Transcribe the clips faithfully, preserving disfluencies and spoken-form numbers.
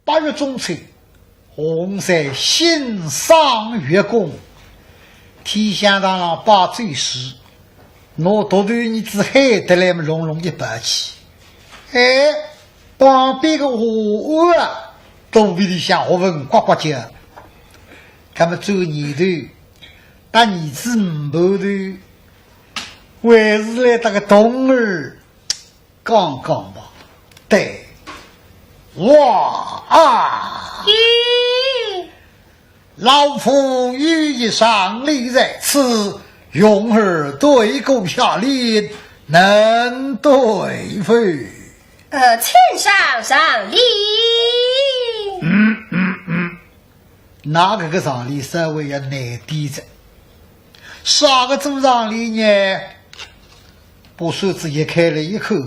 八月中秋， 洪水新赏月宫，天香堂浪摆酒席，拿独头儿子喊得来么隆隆一摆起。哎，旁边个华安啊，肚皮里向学问呱呱叫。搿么转念头，搭儿子呒不头，还是来搭个童儿 讲讲吧。对，哇啊！咦，老夫有一赏礼在此，容儿对阁下联，能对否？呃，请上赏礼。嗯嗯嗯。 那搿个赏联稍微要难点哉。啥个做赏联呢？把扇子一开了一看，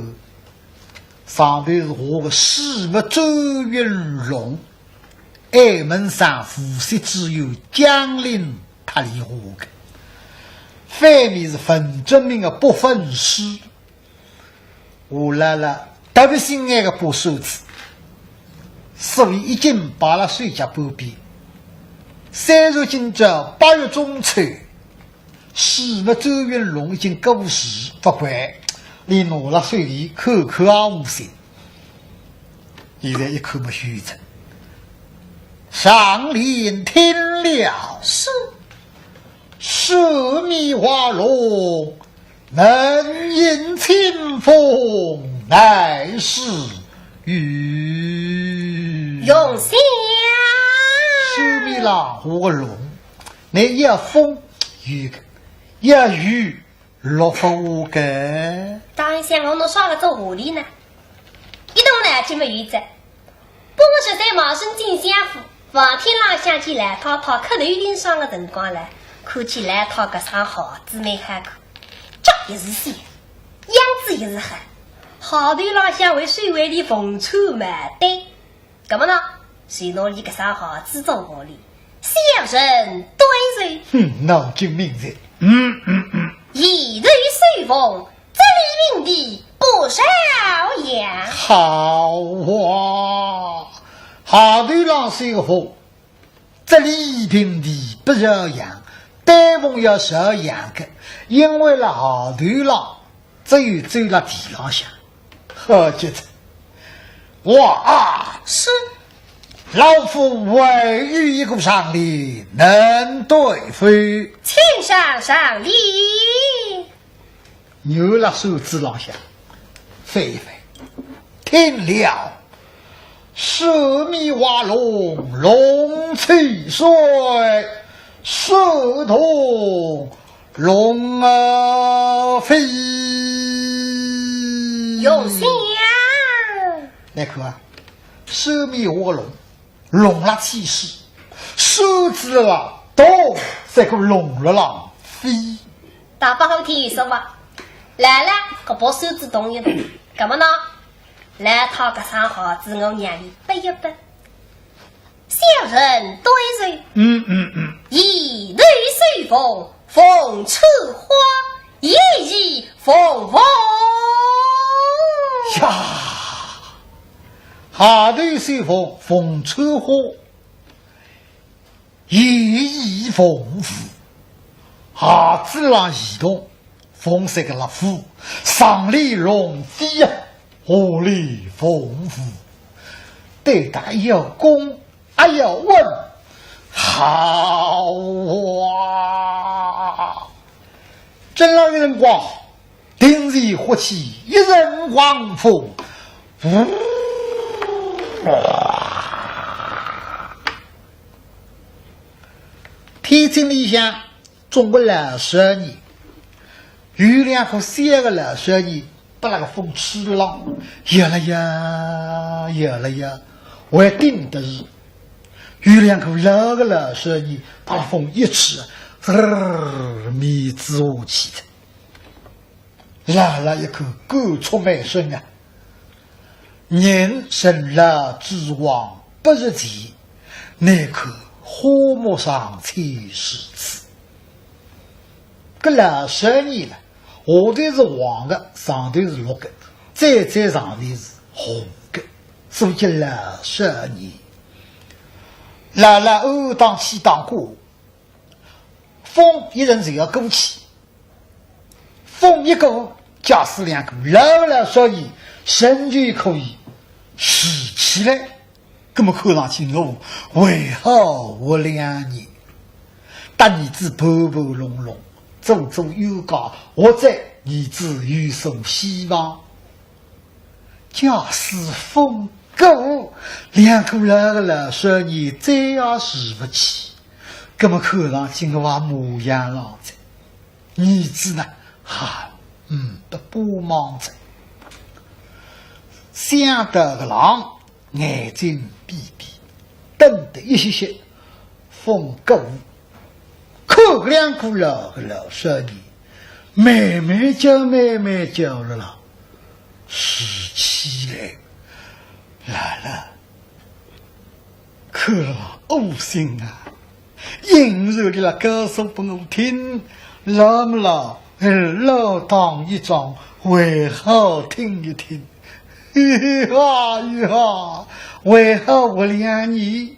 上头是画个水墨缎云龙，矮门山无锡知县江陵他里画个，反面是文征明个八分诗， 我辣辣特别心爱个把扇子，所以已经摆辣手脚旁边。虽然今朝八月中秋，水墨缎云龙已经过时勿管，俚拿辣手里看看也无兴。现在一看么虚着。赏联听了，是，水面画龙， 能引清风，乃是雨。用心啊！水面浪画个龙，乃要风有个，要雨落勿下个。当然想我弄啥个做狐狸呢？一动脑筋么有哉。 半日在毛生进相府，房厅浪向见老太太磕头领赏个辰光了，看见老太太搿双鞋子蛮好看，脚也是细，样子也是好，鞋头浪向还绣了一凤穿牡丹。搿么呢，就拿俚搿双鞋子做下来，小人对谁？哼，脑筋灵哉。嗯嗯嗯。一头绣凤， 这里平地不少样。好啊，鞋头浪绣凤，这里平地不少样，对凤要少样个，因为辣鞋头浪只有走辣地浪向。好极哉。哇啊！是。老夫还有一个赏联，能对否？请上赏联。 又辣扇子浪向翻一翻，听了，水面画龙，龙吹水，水动龙儿飞。用心呀！来看啊，水面画龙， 龙辣起势，扇子啊动，像个龙辣浪飞。大伯好听有说话，来了，搿把扇子动一动，搿么呢，来，搿双鞋子我让伊拨一拨。小人对谁？嗯嗯嗯。一头绣凤，凤穿花，一意凤凤。呀， 鞋头绣凤，凤穿花，一意凤舞。鞋子浪移动，凤像个辣舞，上里龙飞呀，下里凤舞。对打一个功， 哎呀，稳，好啊！正浪个辰光，定是火气一阵狂风，呜！天井里向种个老少年，有两棵小个老少年， 拨辣个风吹浪，摇了摇，摇了摇，还顶得住。有两棵老个老少年，拨辣风一吹，嘚儿，面子下去哉。老老一口感触蛮深啊。人生老珠黄八十前，难看花木常青如此。 搿老少年呢，下头是黄个，上头是绿个，再再上头是红个，所以叫老少年。辣辣暗当西当过，风一阵就要过去，风一过，假使两个老老少爷仍旧可以竖起来，那么看上去我还好活两年。搭儿子盘盘弄弄，做做冤家，或者儿子有所希望。 假使风过，两个老老少爷再也竖勿起，那么看上去我也模样浪哉。儿子呢，还呒不帮忙哉。想到搿浪，眼睛闭闭，等得一歇歇，风过，看搿两个老老少爷，慢慢叫，慢慢叫了啦。 竖起来，辣辣，看了恶心啊！硬是伊拉告诉拨我听，那么啦，老当益壮，还好听一听。嘿嘿哈，嘿哈，还好活两年。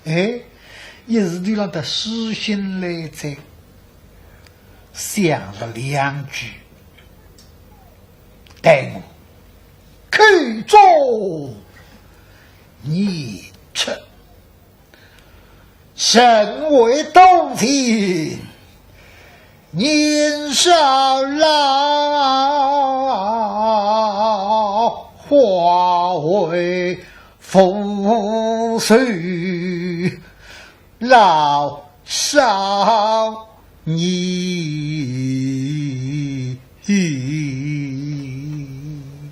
哎，一时头浪得书信来哉，想了两句，待我口中念出。身为多情年少郎，花为 浮世老少年。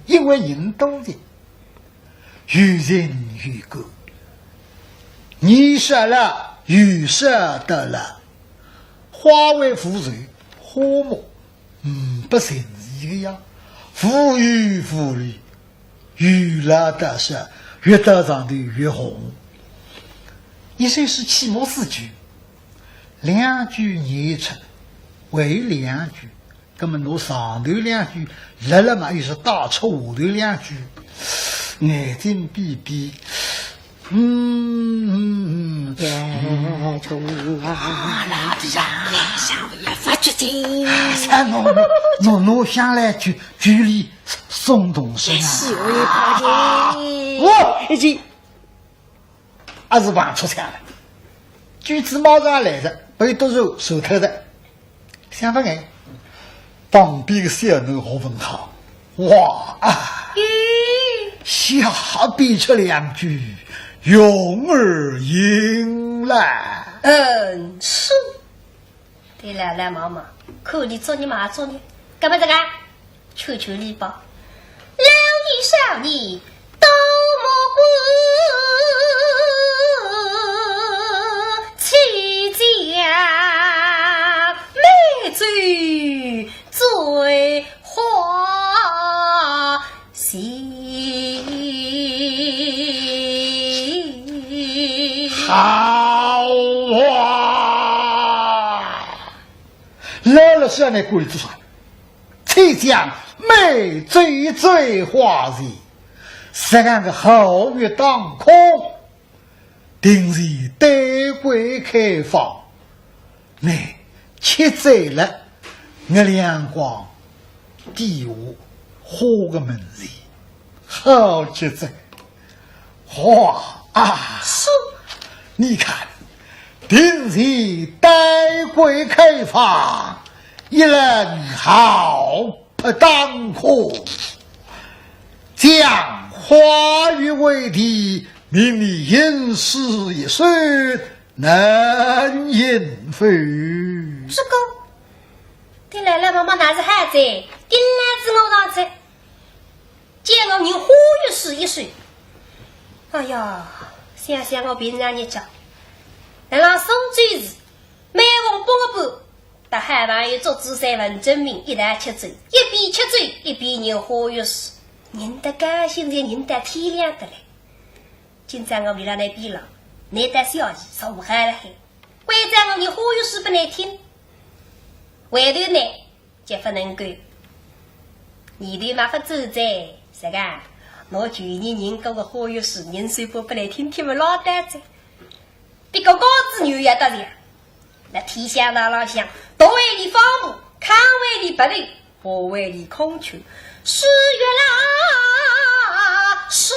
因为人多情，有情有感，年少了，有少得了，花为浮世，花木，嗯，不成形个呀，无有无力。 越老得少，越到上头越红。一首诗起码四句，两句念出，还有两句，那么拿上头两句，辣辣嘛又是带出下头两句，眼睛闭闭，嗯，嗯，嗯，眼中啊，那的呀，眼上也发觉情。啥侬侬侬想来句句里 松动身啊！是有一怕的。我已经还是望出墙了，句子马上来了，被读者说透的。想不哎，旁边个小囡何文好，哇啊！咦，下边这两句，用而迎来。嗯，是。对了，来妈妈，可你做你妈做你，干嘛这个？求求你吧。老年少年多目光，妻家美酒醉花席。好啊！老老实实来过日子上，妻家美酒醉花席，实梗个好月当空，定是对外开放，乃吃醉了，月亮光底下花个门前，好吃醉。 花啊，是，你看，庭前对外开放，一人好不当空。将花月为题，命你吟诗一首，能吟否？这个，对老老妈妈那是好哉，顶来子我上哉。 叫我吟花月诗一首。哎呀，想想我平常日脚，辣辣苏州市，每逢八月半，搭好朋友祝枝山文征明一道吃酒，一边吃酒一边吟花月诗，吟得高兴哉，吟到天亮得来。今朝我为了倷比了，倷倒小姨，受害了嘿。关照我吟花月诗拨倷听。回头呢， 就勿能够。年头嘛勿走哉，是个？拿旧年吟过个花月诗，吟首播拨倷听听，勿老得哉。比个高子牛也得了。那天香堂浪向，独为你方婆，看为你白头，不为你孔雀，是月啦，是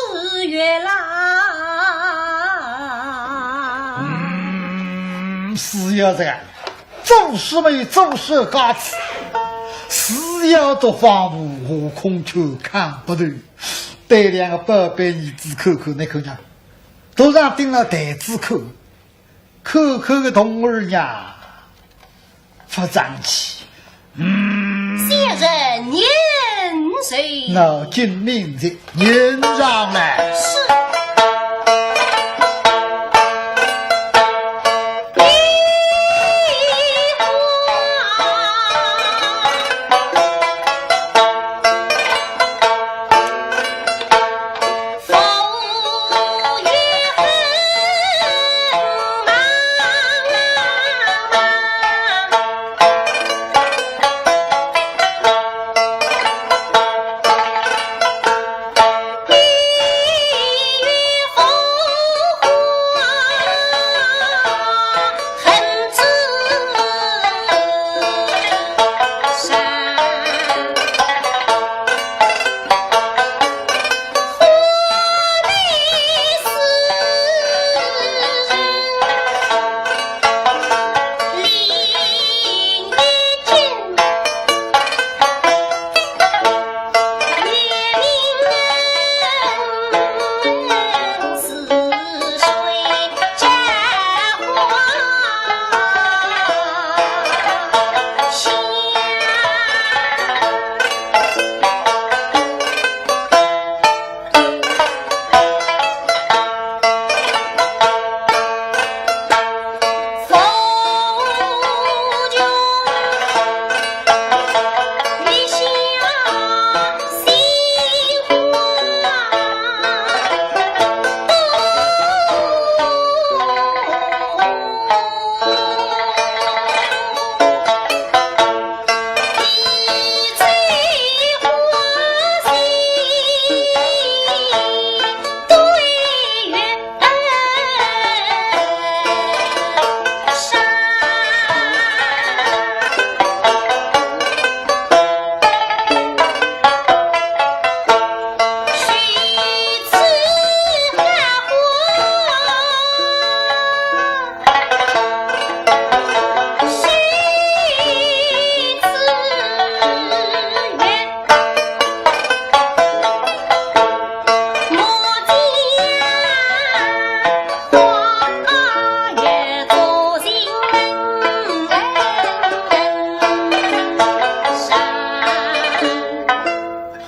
月啦。嗯，是呀，这样，做事没做事家子，是要做方婆和孔雀看白头，对两个宝贝儿子看看，那看看，头上顶了台子看。 看看个童儿呀，发胀气。嗯，小人认罪。那今明日认上来。是。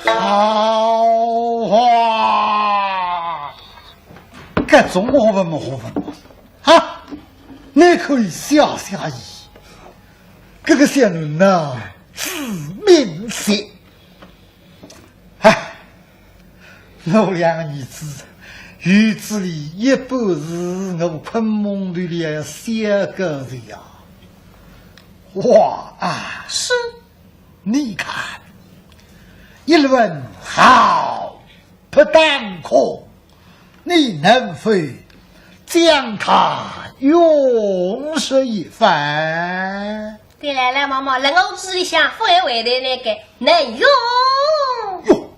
好话，搿种好文么好文么，哈，你可以笑笑伊。搿个小囡呐，自命些。哎，我两个儿子，有子里一半是我困梦头里要写个字呀。哇啊！是。 你看，一轮好不当空，你能否将它用上一番？对了，来，妈妈，来我这里向，不会为的那个能用。用，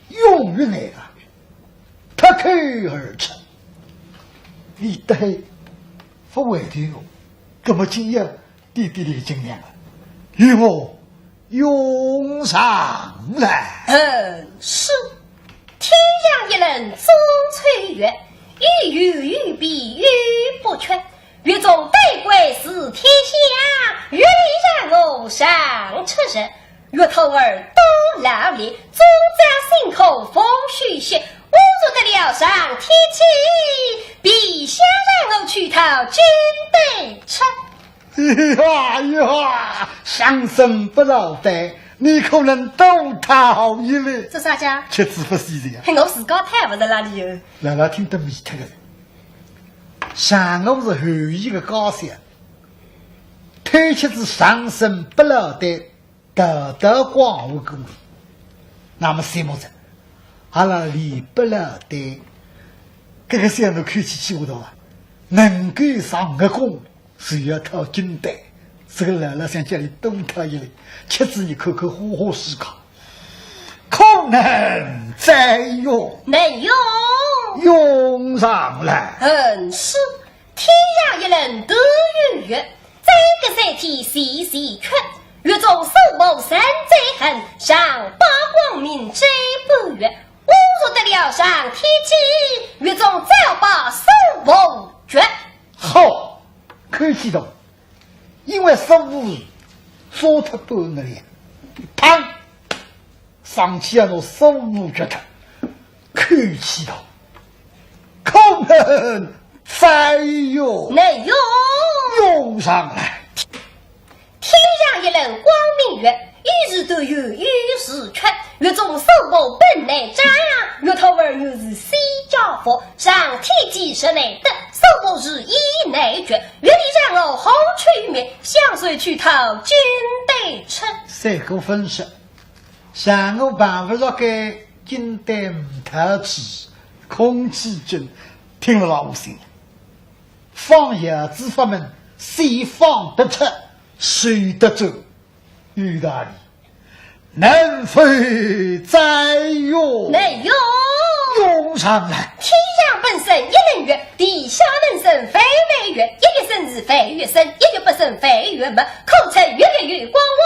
用于哪个？脱口而出。你得不会的哟，那么今夜 弟弟的精良啊，与我用上来。嗯，是。天上一轮中秋月，又有雨必有不缺。月中对桂是天香，月里让我上出日。月童儿多劳力，终朝辛苦风休息，我若得了上天去，必先让我去讨金斗出。 哎呀呀，长生不老丹，你可能多讨一粒。这啥讲？吃仔勿死的呀。嘿，我自家太勿得了哩哟。老老听得迷脱个。上我是后一个高兴，推吃仔长生不老丹，道道光我功夫。那么谢幕哉，阿拉李不老丹，搿个小囡看起去下头啊，能够上月宫，就要讨金丹。这个老老想叫伊多讨一粒，吃仔伊看看花花世界。可能再用？能用。用上来。嗯，是。天上一轮斗月月， 三个三天细细缺，月中苏幕三载恨，上报光明这半月。我若得了上天机，月中再报苏幕绝。好，可以启动，因为苏幕是做脱半个了，砰，上去要拿苏幕绝脱，可以启动。可能再用？能用。用上来。 天上一轮光明月，有时短有，有时缺。月中苏幕本来张，月桃儿月是西家福。上天机实难得，苏幕如意难绝。月里让我何处觅，向谁去讨金丹吃？三个分析，让我办勿着个金丹勿讨吃，空气真听了老恶心。 放药之法门，先放得出，收得走，有道理。能否再用？能用。用上来。天上本生一轮月，地下本生万万月，一月生日万月生，一月不生万月没，可称月月有光华，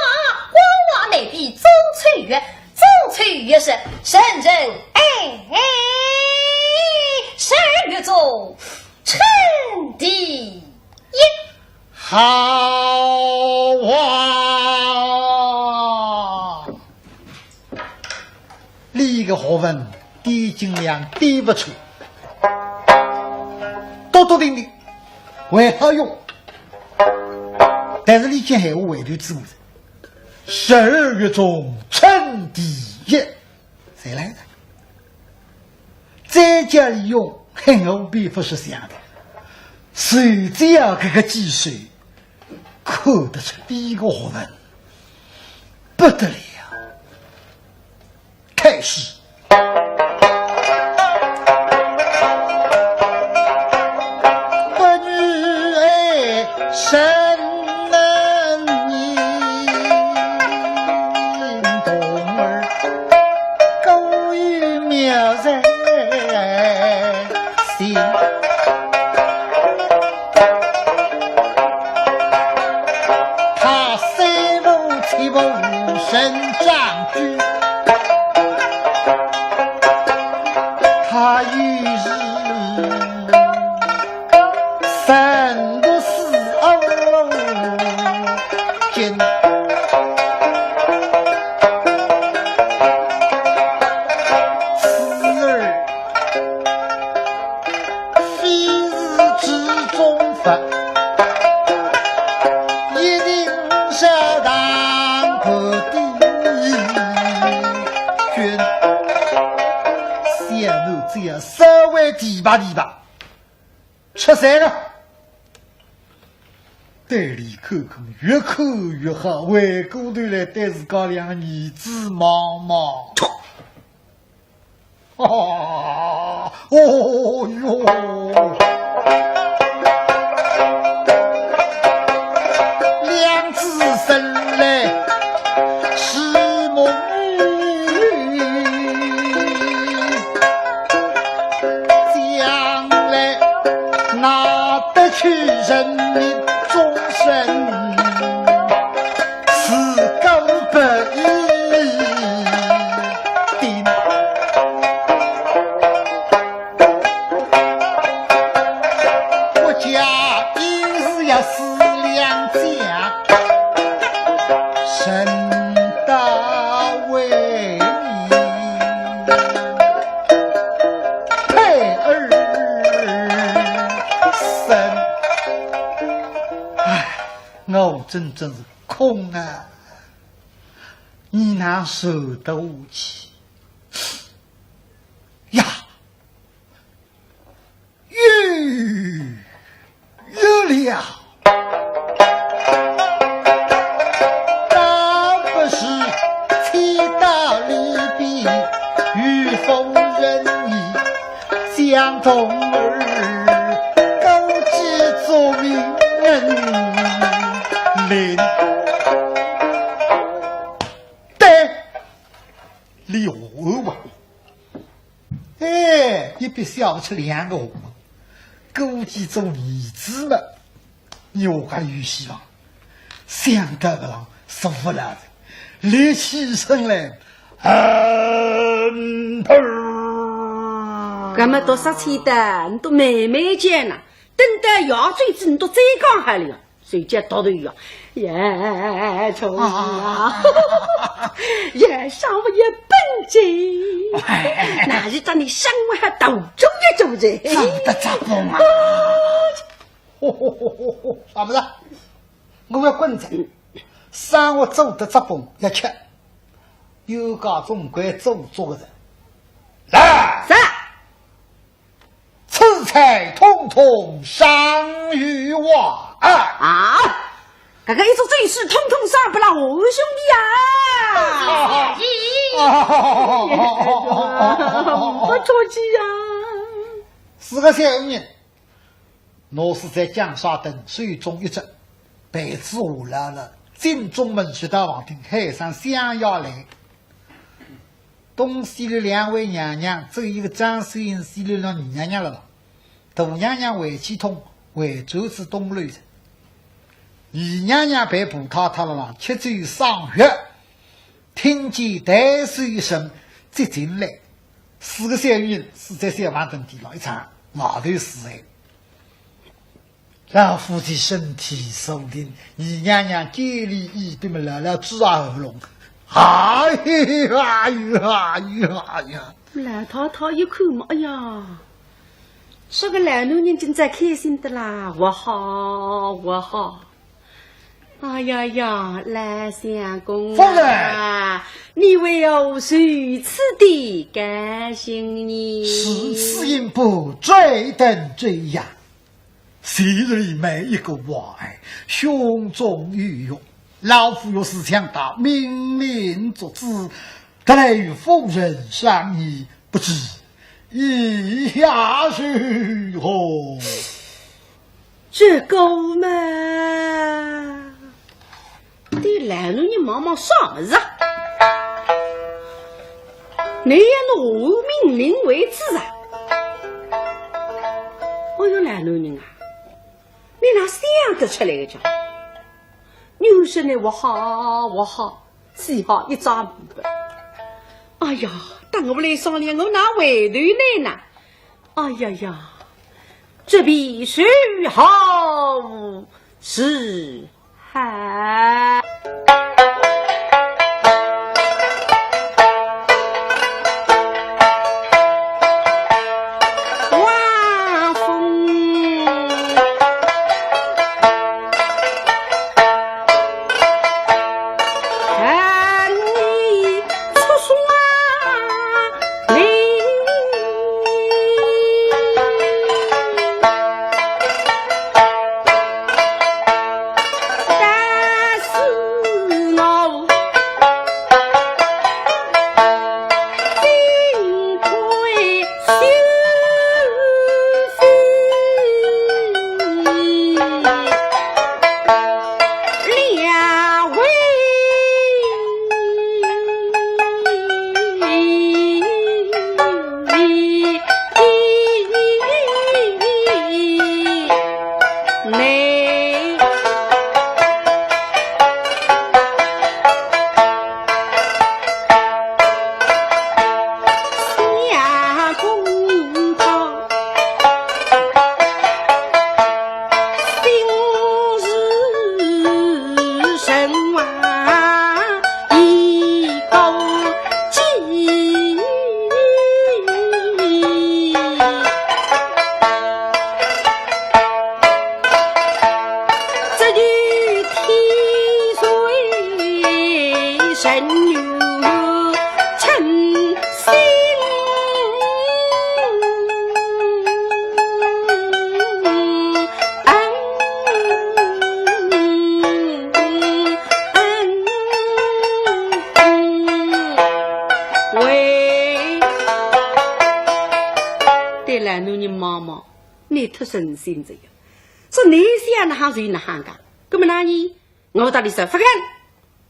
光华难比中秋月，中秋月是人人哎哎，十二月中 称第一。好啊！俚个学问，点斤两点勿错，笃笃定定，还好用。但是俚讲闲话回头之物，十二月中称第一。 谁来的？再叫俚用，嘿，我并不是想的。谁知啊，搿个技术，看得出俚个学问不得了。太师，不语哎，神 童儿，古语妙人心。他虽无七步神掌句，他亦是 三个四二斤。此儿非是池中佛，一定是唐伯的君。小奴只要稍微提拔提拔， 出山了。对俚看看，越看越好，回过头来对自家两个儿子望望。哦，哦哟！两子生来 是母女，将来拿得去人民终身，自古不一定。 国家应是要思两家，人大为民，配儿孙。唉，我真正是空啊，你哪受得下去呀？ 有，有了。倒不是天道离别，与夫人意，将童儿勾结俚下岸吧。哎，一笔写勿出两个字，估计做儿子嘛，有个有希望。想到搿浪，受勿了了，立起身来，嗯，噗。搿么多少钱的，你都慢慢讲呐，等到夜转子，你都再讲好了呀。 谁叫到头呀？也错啊，也上我也笨劲，哎，那是让你生活还斗争一斗争。做得着风啊？啥么子？我要滚着，生活做得着风要吃，有家总归做做个人。来，是。 此菜统统赏与我啊！啊，搿个一桌酒席统统赏拨了我兄弟啊！啊，不着急呀。四个小人，拿仔只酱沙灯，手中一执，被子下来了，进中门，直到房厅，喊声相爷来。 东西里两位娘娘，只有一个张秀英，西里那二娘娘了啦。大娘娘回去通，回转仔东楼去。二娘娘陪婆太太了啦，吃酒赏月，听见抬手一声，接进来。四个小人，四只小房间里了一场，外头是哎。 老夫妻身体受定，二娘娘见礼一对么，老老子啊喉咙，哎呀呀呀呀！老太太一看嘛，哎呀，这个老男人真在开心的啦，我好，我好。哎呀呀，老相公啊，夫人，你为何如此的高兴呢？是此言不，这等这样。 昔日里每一个话哎，胸中有玉，老夫有事强大，明明作主，特来与夫人商议，不知意下如何？这个嘛， 对老男人望望啥物事啊？你要拿我命令为主啊？哦哟，老男人啊，你哪想得出来个讲？女生呢，我好，我好，是好一张白。哎呀，等我来商量，我哪回头来呢？哎呀呀，这便是好是 嗨。对老男人望望，倷忒诚心哉呀。说倷想哪哼就哪哼个，搿么哪能？我搭倷说勿肯。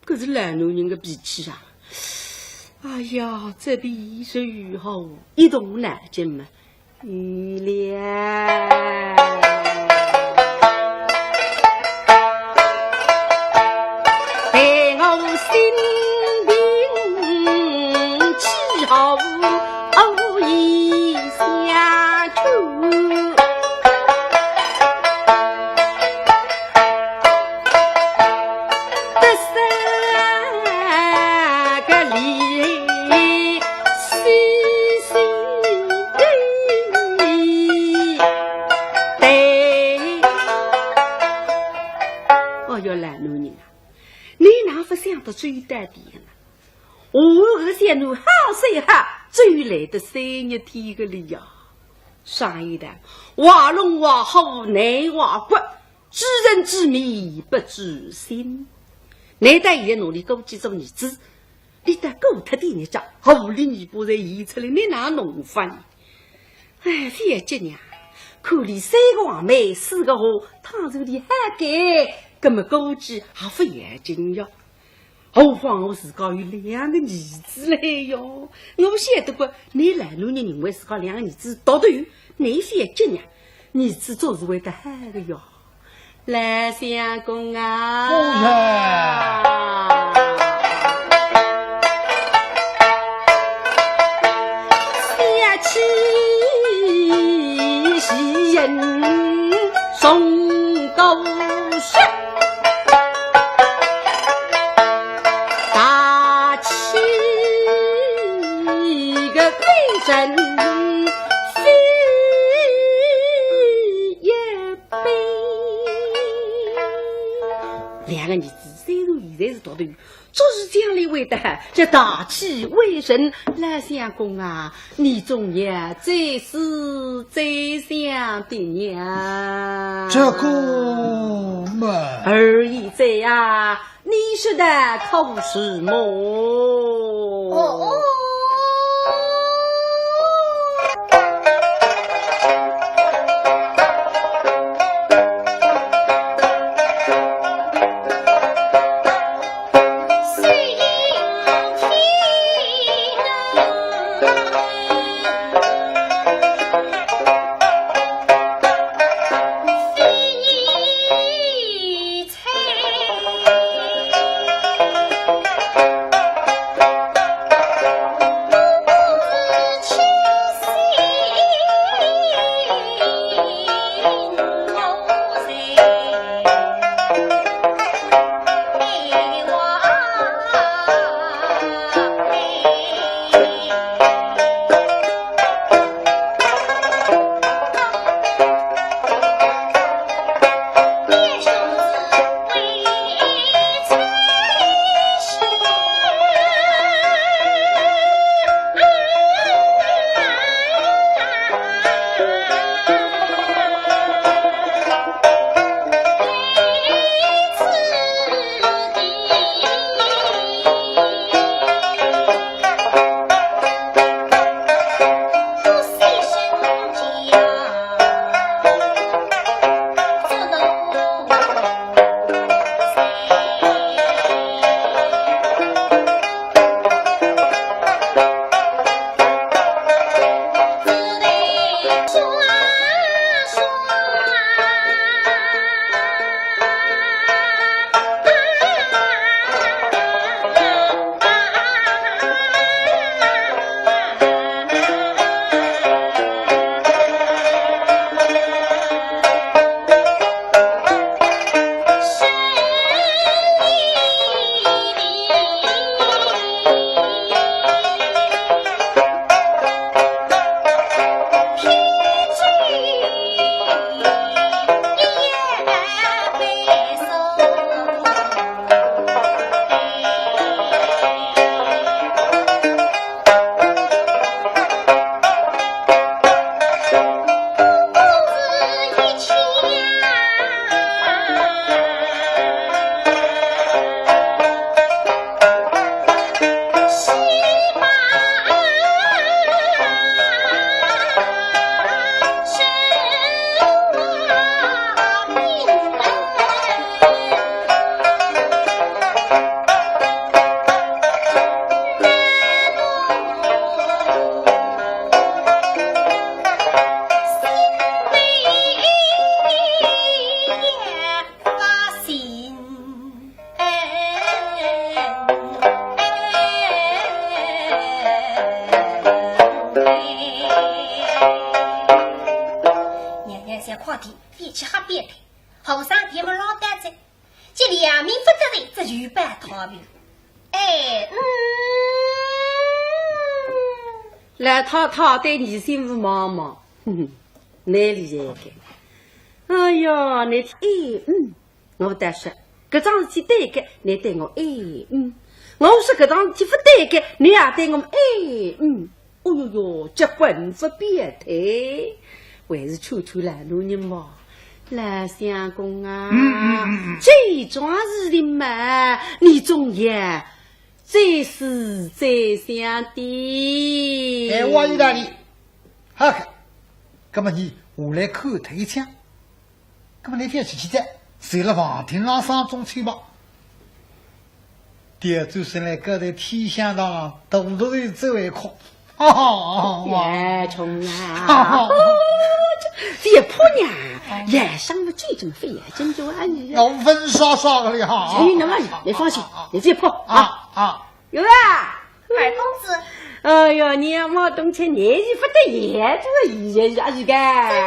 搿是老男人个脾气啊。哎呀，这便是如何一动脑筋嘛，有了。待我心平气和，一下去。 得三个里，西西对。哦哟，老男人啊，你哪勿想得周到点呢？我搿个小囡好虽好，只有来得三日天个哩呀。上一代，画龙画虎难画骨， 知人知面不知心。难道现在侬个估计做儿子，伊倒过脱点日脚，狐狸尾巴侪现出来，你哪弄法呢？哎，覅急呀，看伊三个横眉四个竖，倘若伊还改，搿么估计也勿要紧呀。 何况我自家有两个儿子嘞哟，我晓得个，你老男人认为自家两个儿子独头，你覅急呀，儿子总是会得好个哟。老相公啊，夫人。想起昔日重过雪。 大起个非人非一般。两个儿子虽然现在是独头，做事将来会得叫大器晚成。老相公啊，你总要再思再想的呀。这个嘛，二爷在呀， 你说的可是么？哦哦。快点，覅去瞎编的，后生点么老单子，这两面不得罪，这就半套命。哎，嗯。老太太对二媳妇望望，哼哼，蛮厉害个。哎呀，你，哎，嗯。 我搭说，搿桩事体对个，你对我哎嗯。我说搿桩事体勿对个，你也对我哎嗯。哦哟哟，结棍勿变态，还是劝劝老大人嘛。老相公啊，嗯嗯嗯嗯。这桩事体嘛，你总要再思再想的。哎，我有道理。好个，葛么你下来看头一枪。 葛么那天去去的，随了房顶浪上中去吧。调转身来，搿在天香堂，大头头走一空。哈哈，哎，冲啊！哈哈，这也怕呢，也上了最正非也真就啊你。我稳耍耍个了哈。哎，那么你放心，你别怕啊。啊，啊。 有啊。二公子。哎呀，你莫动气，你是不得也这个意思啊，是个？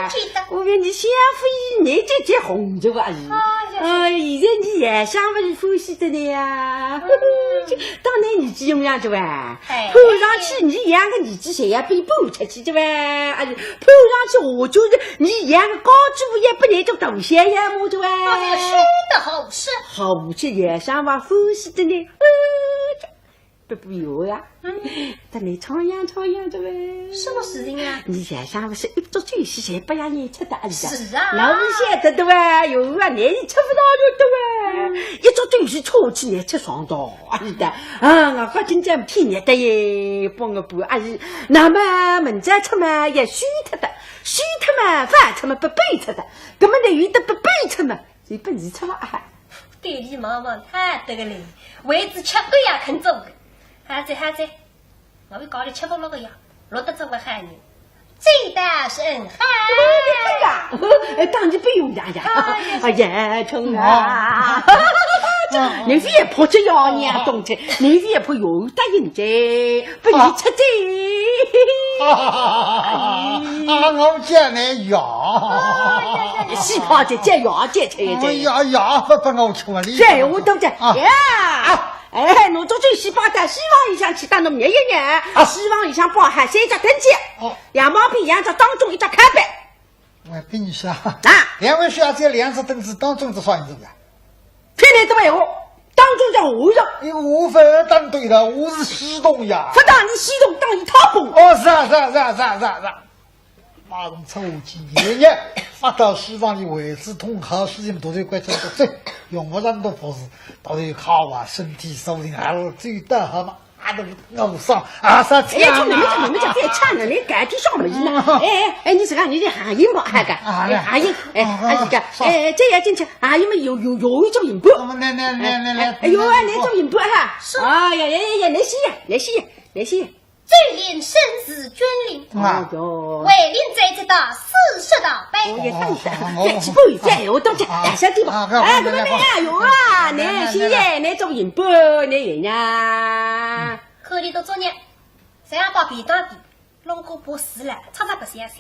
真是的。我跟你相夫以你这结婚这个啊，是。哎呀。哎，现在你也相夫是欢喜的呢呀。嗯。当然你只用样子哇，哎。看上去你养个儿子谁也被搬出去的哇，啊，看上去我就是你养个高祖也不能做东西呀，么的哇。哦，这个说得好是。好，这也相夫欢喜的呢。嗯。 不不有呀，嗯。等你唱呀唱呀的喂。什么事情啊？你想想，不是一桌酒席才不让你吃的啊？是啊。老不晓得的喂，有啊，你吃不到就的喂。嗯。一桌酒席吃起来吃上当啊，是的。啊，我发今朝天热的耶，帮我补啊，是。那么明朝吃嘛也虚脱的，虚脱嘛，饭吃嘛不备吃的，根本就有的不备吃嘛。 随便你吃吧。对你妈妈太得个嘞，为子吃个也肯做个。好哉好哉，我们搞得吃不落个呀，落得做个好人，最大是恩好。哎，当你不用呀呀。哎呀。哎呀，冲啊！你是也不吃药，你也懂得，你是也不用答应的。 不，你吃这。啊，我讲你呀。哎呀呀呀。西瓜这解药解解这。哎呀呀，不不，我吃了。这我都讲。啊。呀。啊。哎，侬做这西瓜的，希望一想去打侬爷爷呢，啊。希望一想包含三只等级。哦。羊毛皮羊只当中一只开背。 我跟你说啊，啊。两位小姐两只凳子当中是啥意思啊？听你这么闲话，当中叫和尚。哎，我不当对的，我是西东呀。不当你西东，当一套风。哦，是啊，是啊，是啊，是啊，是啊，是啊。马上凑起爷爷，发到西方的位置，通好事情都在关照的，这用不着都不是，到底靠啊，身体素质还是最大好嘛。 啊，都我上啊，上去啊！哎，你怎么，你怎么，你怎么在唱呢？你改天上门呢？哎，哎，哎，你这个，你这行业嘛，还个，啊，哎，行业，哎，啊，哎，这个，上。哎，这要进去，啊，因为有，有，有一种引播。那么，来，来，来，来，来，哎，哎，有啊，来，来，种引播哈。是。哎呀，呀，呀，呀，来西呀，来西呀，来西呀。最令生死君临，啊。哎呦。为令在这道四十道碑。哦，也上山，哦，哦，再去不一再，我都讲，啊，哎，小弟吧，啊，哎，搿么，搿么，哎，有啊，来，来，来，来，来，来，西呀，来，种引播，来，人呀。嗯。可怜的作孽。 这样把便当的，弄个不是了，擦擦不想想。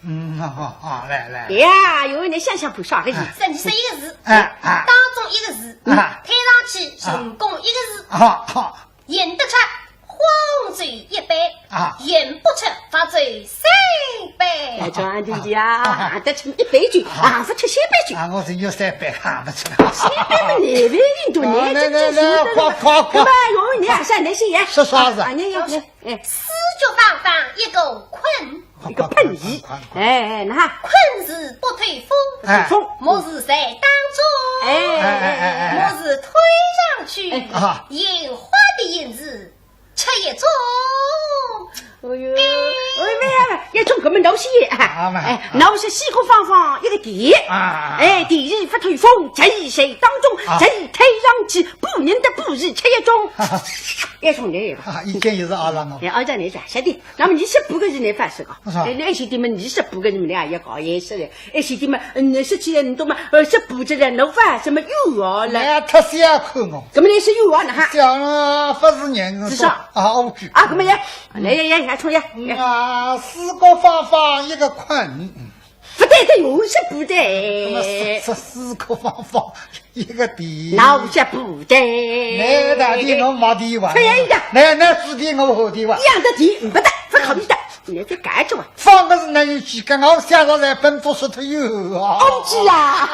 嗯，好，好，好，来，来。哎呀，有人想想不少个意思。哎。是你说一个字，哎，哎。当中一个字，哎。推上去，哎。成功一个字。好，好。演得出，荒醉一杯，啊。演不出，罚酒三杯。哎，这样的呀，啊。得成一杯酒，啊。啊，不吃三杯酒。啊，我只有三杯，啊，不吃了。三杯嘛，难为情多，啊，难为情多。来，来，来，快，快，快。那么，有人想，来，先演。说啥子？啊，你要，哎。 四脚方方一个困，一个困字。困，困，困。哎，哎，那。困字不透风，哎。风。木字在当中，哎，哎，哎，哎，哎。木字推上去，哎。啊。印花的印字，吃一种。哎呦，哎，没有，没有，要从搿么老师爷，啊，没，哎，啊。老师四脚方方一个田，啊。哎，田字不透风，字在当中，啊。字推上去，不能的不是吃一种。要从那个。啊，以前也是阿拉哦。哎，阿拉那啥，晓得。 那么你说八个字呢，反正啊，是吧？哎，那晓得嘛，你说八个字嘛，你也要搞也是的。哎，晓得嘛，嗯，说起来你懂嘛，呃，说八个字呢，侬反正嘛又要了。那他是要看哦。那么你是又要了哈？讲了，不是人是啥？啊，我去。啊，那么也，来，来，来，来，冲呀！嗯啊，四脚方方一个困。嗯。勿对个，我是勿对。那么四四个方方一个地，那我是勿对。那大地我没地哇，对呀。那那四地我好地哇。一样的地，勿对，勿考虑的，你再改着吧。放个是那有几个，我想着来奔波说他有啊。哦，是啊，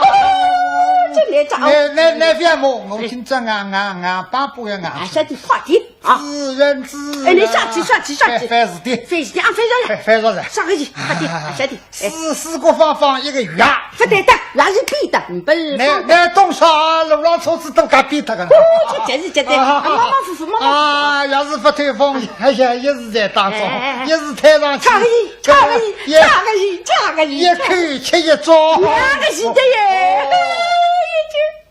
真的长。那那那别么，我听着俺俺俺爸爸要俺。还是得快点啊。自然自然。哎，你上去上去上去。翻翻字典。翻字典啊，翻上来。翻翻上来。上个去，快点，快点。哎。四四个方方一个圆。勿对的，也是扁的，嗯，不是那方的。那东沙路上车子都改变脱个了。哦，这真是真的，啊，马马虎虎，马马虎虎。啊，也是勿透风，哎呀，也是在当中，哎哎哎。也是太上去。差个一，差个一，也差个一，差个一，一口吃一桩。两个字的耶。哦。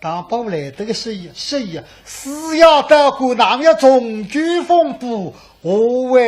唐伯虎来得个是呀，是呀，四要到过，哪有中举风波，何为